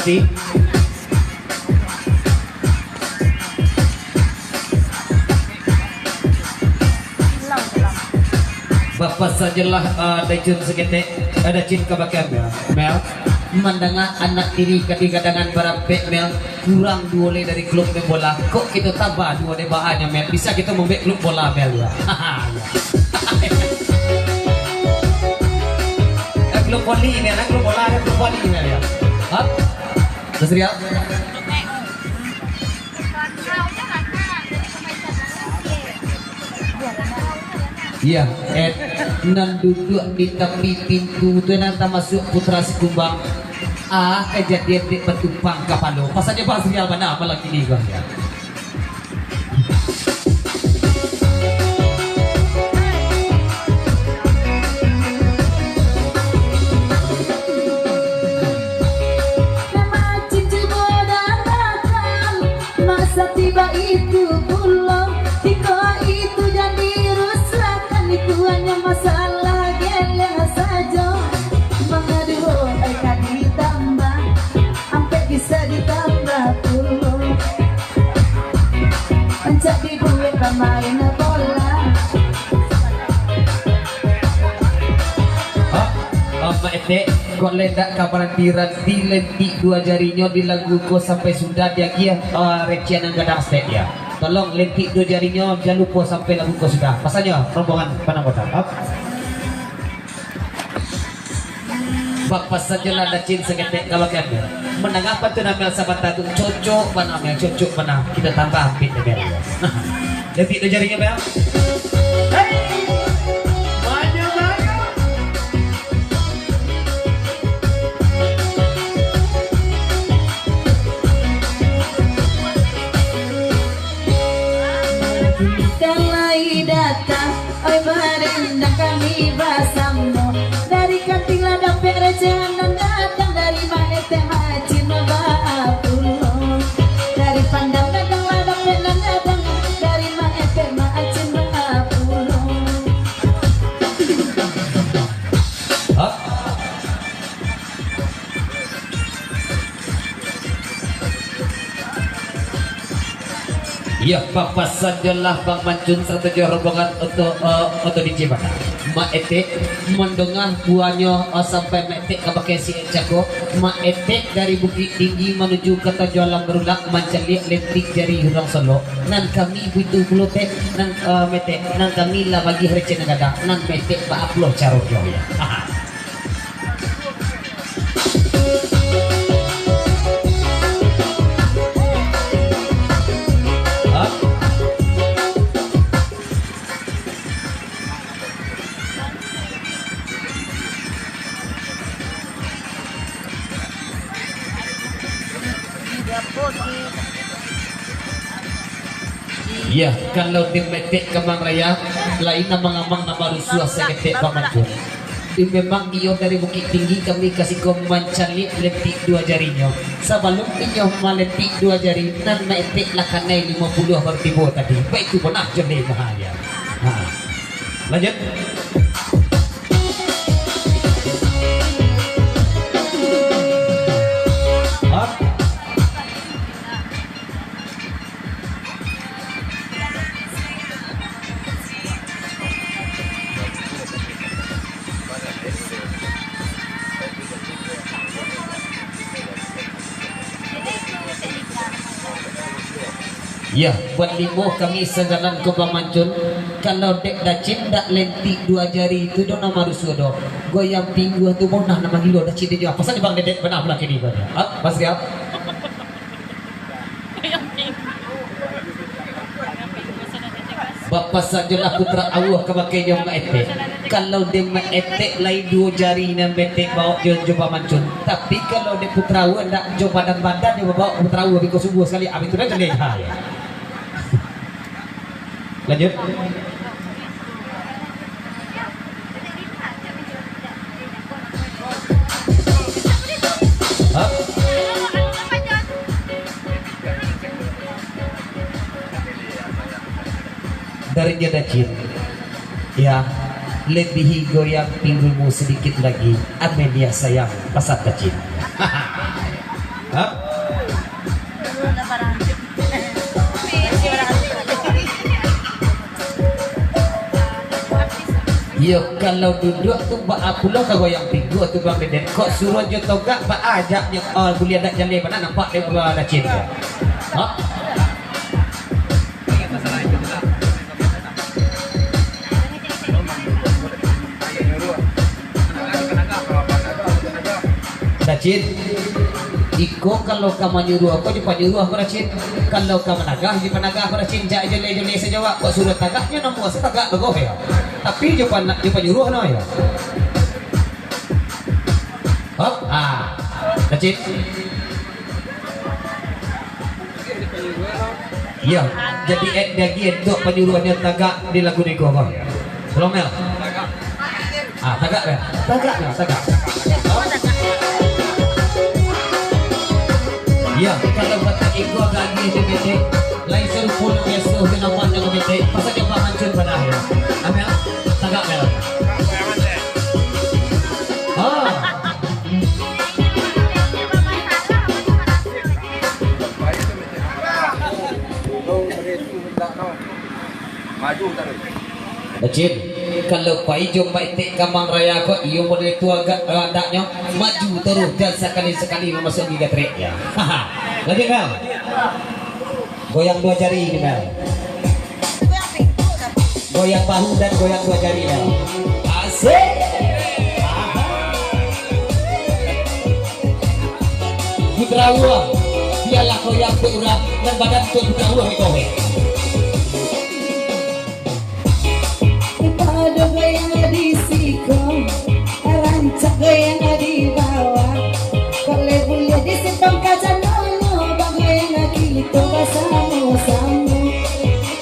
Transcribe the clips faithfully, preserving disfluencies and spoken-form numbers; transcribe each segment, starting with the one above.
Si. Bapasajolah, ah, Dacin saketek, ah, Dacin ka bakeh Mel. Mel, mandanga anak tiri ka digadangan barampek, Mel, kurang duo lai dari klub main bola. Kok kito tambah duo dek bahanyo, Mel? Bisa kito mambuek klub bola, Mel, yo. Eh, klub voli, Mel, eh, klub bola, eh, klub voli, Mel, yo. Hah? Tasriah? Iya, eh, nan duduak di tapi pintu tu nan tamasuak Putra Sikumbang. Ah, kajadian dek batumpang kapalo. Pasanyo basial bana malam kini ko. Nama cucu bodan datang, masa tiba itu pulo. Tiko itu jadi rusakan, itu hanyo masalah geleng sajo. Mangadu ai ka ditambah, ampek bisa ditambah pulo. Rancak dibuek pamain bola. Hah? Ah, Mak Etek, kok lai ndak ka baranti-ranti lentik duo jarinyo di lagu ko sampai sudah diagiah, ah, recehan nan gadang stek dia. Tolong lentik duo jarinyo, jan lupo sampai lagu ko sudah. Pasanyo, rombongan Panambota. Hah? Bapasajolah Dacin saketek ka bakeh Mel. Mandanga pantun Mel sabanta tu, cocok bana Mel, cocok bana. Kito tambah beat dek Mel. Lentik duo jarinyo, Mel. Hei! Maju, maju. Kito lai datang. Oi, barendang kami basamo. Dari kantin lah dapek recehan nan datang, dari Mak Etek Mak Acin bapulo. Dari Pandan Gadang lah dapek nan datang, dari Mak Etek Mak Acin bapulo. Hah? Iyo, bapasajolah Bang Mancun sarato jo rombongan oto, eh, oto D J bana. Mak Etek mandonga buahnyo, eh, sampai Mak Etek ka bakeh si Cako. Mak Etek dari Bukittinggi manuju ka Tanjuang Alam Barulak mancaliak lentik jari urang Solok. Nan kami butuh pulo Tek, nan, eh, Mak Etek, nan kami lah bagi recehan gadang, nan Mak Etek ba-upload caro jo. Yah, kalau di Mak Etek Kamang Raya, lain amang-amang nan barusuah saketek Bang Mancun. Di memang iyo dari Bukittinggi kami ka siko mancaliak lentik duo jarinyo. Sabalum inyo malentik duo jari, nan Mak Etek lah kanai limo puluah baru tibo tadi. Baitu bonah joleh mahal ya. Ha. Lanjut. Hop. Yah, buat limo kami sajalan ko Bang Mancun. Kalau dek Dacin dak lentik duo jari tu doh nan marusuah doh. Goyang pinggua tu bonah nan magilo Dacin tu juo. Pasal Bang Dedek bana pulang kini ko. Hap, Bang Siap. Bapasajolah Putra Awuh ka bakeh jo Mak Etek. Kalau dek Mak Etek lai duo jari nan Mak Etek bawok jo, jo Bang Mancun. Tapi kalau dek Putra Awuh ndak, jo badan-badan jo bawok Putra Awuh biko subuh sakali, abih tu dah jelek. Ha, ya. Lanjut. Hah? Dari Dacin. Ya, lebihi goyang pinggulmu sedikit lagi. Amelia sayang, pasal Dacin. Iyo, kalau duduak tu baa pulo ka goyang pingguang tu, Bang Deden. Kok suruah jo togak baa ajaknyo, ah, buliah dak jaleh bana nampak dek Bang Dacin tu. Ha? Dacin, iko kalau ka manyuruah ko jo panyuruah ko, Dacin. Kalau ka managah jo panagah ko, Dacin. Jak joleh-joleh sajo awak, kok suruah tagaknyo namuah satagak bagoh yo. Tapi jo pana-, jo panyuruah no yo. Hop, ah. Dacin. Iyo, jadi act lagi untuak panyuruahnyo tagak di lagu niko, Bang. Tolong, Mel. Ah, tagak, Mel. Tagak, Mel, tagak. Iyo, kalau batak iko agak lagi di metek, lain sarupo nan biaso, di nampak nan metek, pasal nyo Bang Mancun padah, yo. Amel, tagak, Mel. Ah. Maju taruih. Dacin, kalau pai jo Mak Etek Kamang Raya ko, iyo model tu agak landaknyo, maju taruih, jan sakali-sakali mamasuak gigi gatrek. Yo. Lagi, Mel. Goyang dua jari ni, Mel. Goyang bahu dan goyang dua jari, Mel. Asik. Aha. Putra Uwa, bialah goyang tu urang, nan badan tu Putra Uwa ni kau, eh. Pado goyang di siko, rancak goyang di bawah. Kok lai buliah di simpang ka canonyo, bagoyang kito basamo-samo.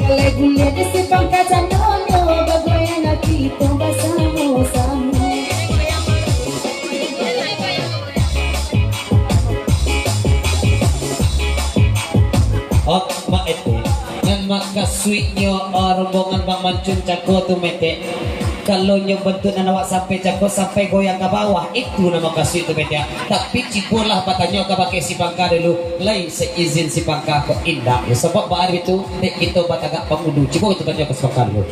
Kok lai buliah di simpang ka canonyo, bagoyang kito basamo-samo. Oh, Mak Etek. Nan makasuiknyo, ah, rombongan Bang Mancun cako tu, Mak Etek. Kalau nyo bantuak nan awak sampai cako, sampai goyang ka bawah, itu nan makasuik tu, Mak Etek. Tapi, cubolah batanyo kabake si pangka dulu, lai saizin si pangka ko indak. Yo, sabab baa itu, dek kito batagak pangulu. Cubo kito tanyo ka si pangka dulu.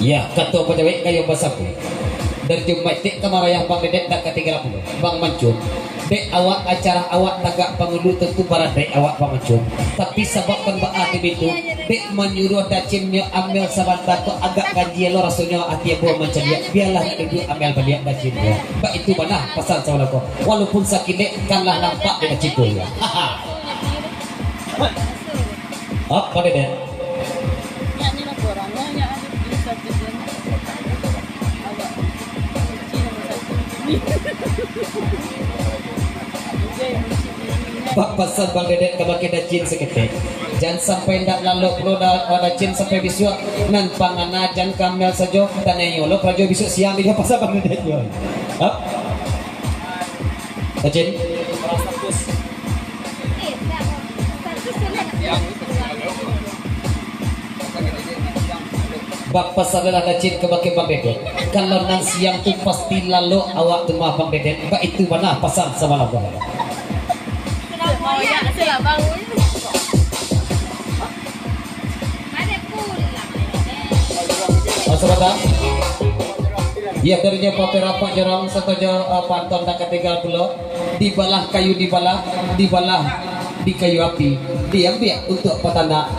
Iyo, kato pajawek kayo basambuik. Dari Jumaik Tek ka marayah Bang Dedet dak katinggalan pulo. Bang Mancun, dek awak acara awak tagak pangulu tantu baradek awak Bang Mancun. Tapi sabab kan baa tu bitu, dek manyuruah Dacin nyo amel sabanta ko agak ganjia lo rasonyo ati ambo mancaliak. Bialah nak duduak amel baliak Dacin nyo. Baitu bana pasan sawalah ko. Walaupun sakilek kan lah nampak dek Dacin tu yo. Haha. Apa dia, Dek? Bak pasan Bang Dedet kabake Dacin saketek. Jan sampai ndak lalok pulo da-, Dacin sampai bisuak. Nan pangana jan ka amel sajo. Tanayo lo karajo bisuak siang di pasan Bang Dedet yo. Hah? Dacin? Bak pasan lah Dacin kabake Bang Dedet. Kalau nan siang tu pasti lalok awak tu mah Bang Dedet. Baitu bana pasan samalam. Oh, sabanta. Iyo, dari nyo Pak Pera, Pak Jorong, sarato jo, eh, Pak Anton dak katinggalan pulo. Dibalah kayu dibalah, dibalah di kayu api, diambiak untuak patanak,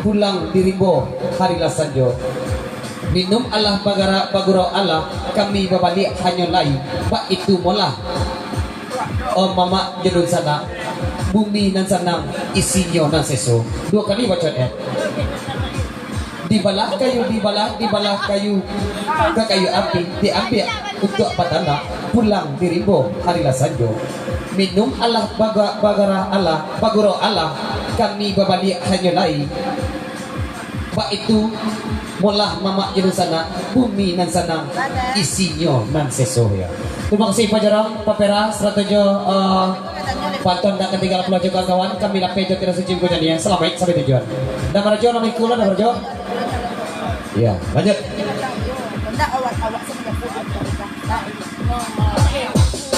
pulang di rimbo hari lah sanjo. Minum alah bagara-, bagurau alah, kami babaliak hanyo lai, baitu molah. Oh mamak jo dunsanak, bumi nan sanang, isinyo nan seso. Duo kali baco, eh. Dibalah kayu, dibalah, dibalah kayu, ka kayu api, diambiak untuak patanak, pulang di rimbo hari lah sanjo. Minum alah baga-, bagara alah, bagurau alah, kami babaliak hanyo lai. Baitu molah mamak jo dunsanak, bumi nan sanang, isinyo nan seso yo. Terima kasih Pak Jorong, Pak Pera, sarato jo, eh, Pak Anton dak katinggalan pulo jo kawan-kawan, kami lapeh jo tira suci minggu janiah. Salamaik sampai tujuan. Dah marajo, namo iko lah, dah marajo. Iyo, lanjut. Awak sebenarnya pun tak ada.